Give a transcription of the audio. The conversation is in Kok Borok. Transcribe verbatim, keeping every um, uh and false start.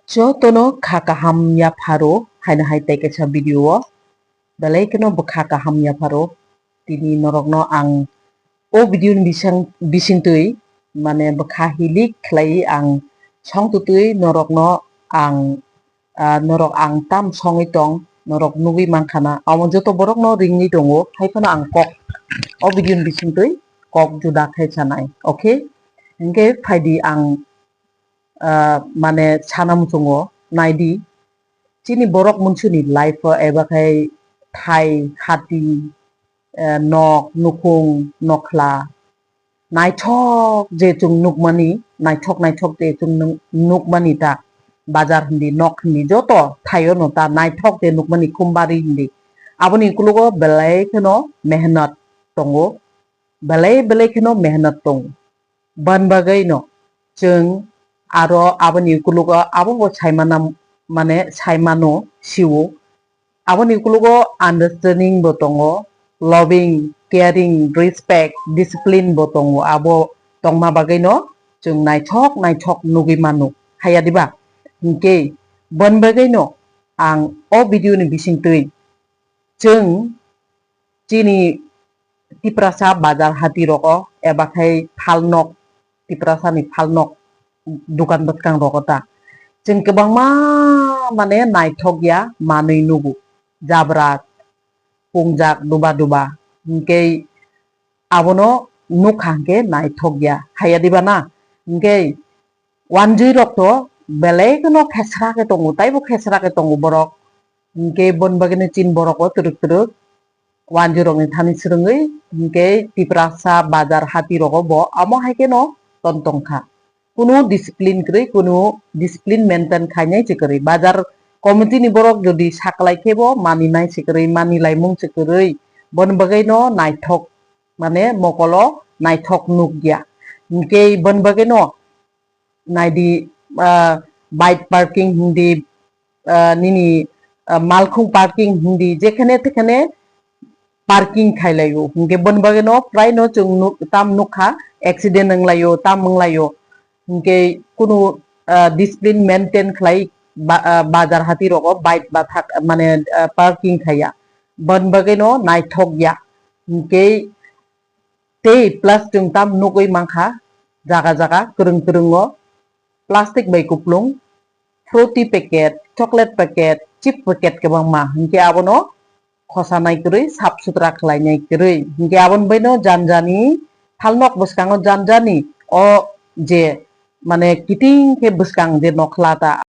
Jotono kha kaham yapharo, haino hai tei kaisa video o belai kheno bwkha kaham yapharo. Tini norokno ang o video ni bising, bisingtwi, mane bwkha hilik khlai ang song tutwi norokno ang, ah, norok ang tam songwi tong, norok nugwi mankha na. Amo joto borokno ringwi tongo, hai phano ang kok o video ni bisingtwi kok juda khai sanai. Okay? Hinkhe phaidi ang ah, mane sana muchungo, naidi, chini borok munsuni life o eba khai thai, hati, eh, nok, nukhung, nokhla, naithok je chwng nukmani, naithok naithok je chwng nuk-, nukmani ta, bazar hindi, nok hindi, joto thaio no ta naithok je nukmani, khumbari hindi. Aboni ukologo belai kheno mehnat tongo, belai belai kheno mehnat tongo. Ban bagwi no chwng aro aboni ukologo abo bo saimana, mane saimano sio. Aboni ukologo understanding bo tongo, loving, caring, respect, discipline bo tongo. Abo tongma bagwi no chwng naithok naithok nugwi mano, haya diba? Hinkhe ban bagwi no ang o video ni bisingtwi chwng chini Tiprasa bazar hati rogo eba khai phalnok, Tiprasa ni phalnok dukan bwskang rogo ta chwng kwbangma mane naithok ya manwi nugo, jabra pungjak duba duba, hinkhe abono nukha hinkhe naithok ya, haya diba na? Hinkhe wanjwi rok to belai kheno khesra khe tongo, taibo khesra khe tongo borok. Hinkhe boni bagwino chini borok bo twrwk twrwk wanjwi rokni thani swrwngwi, hinkhe Tiprasa bazar hati rogo bo amo hai kheno ton tongkha. Kunu discipline kwrwi, kunu discipline maintain khainai se kwrwi. Bazar committee ni borok jodi saklai khe bo maninai se kwrwi, manilaimung se kwrwi. Boni bagwino naithok, mane mokolo naithok nukya. Hinkhe boni bagwino naidi, ah, bike parking hindi, ah, nini, ah, malkhung parking hindi, jekhane tekhane parking khailaio. Hinkhe boni bagwino praino chwng nuk-, tam nukha, accident wnglaio, tam wnglaio. Hinkhe kunu, ah, discipline maintain khlai ba-, ah, bazar hati rogo bike bathak, mane, ah, parking khaiya. Boni bagwino naithok ya. Hinkhe tei plus chwng tam nugwi mankha, jaga jaga kwrwng kwrwngo plastic bai kuplung, fruity packet, chocolate packet, chip packet kwbangma, hinkhe abono khosanai kwrwi, sap sutra khlainai kwrwi, hinkhe aboni baino janjani phalnok bwskango janjani o je mane kiting khe bwskang je nokhla ta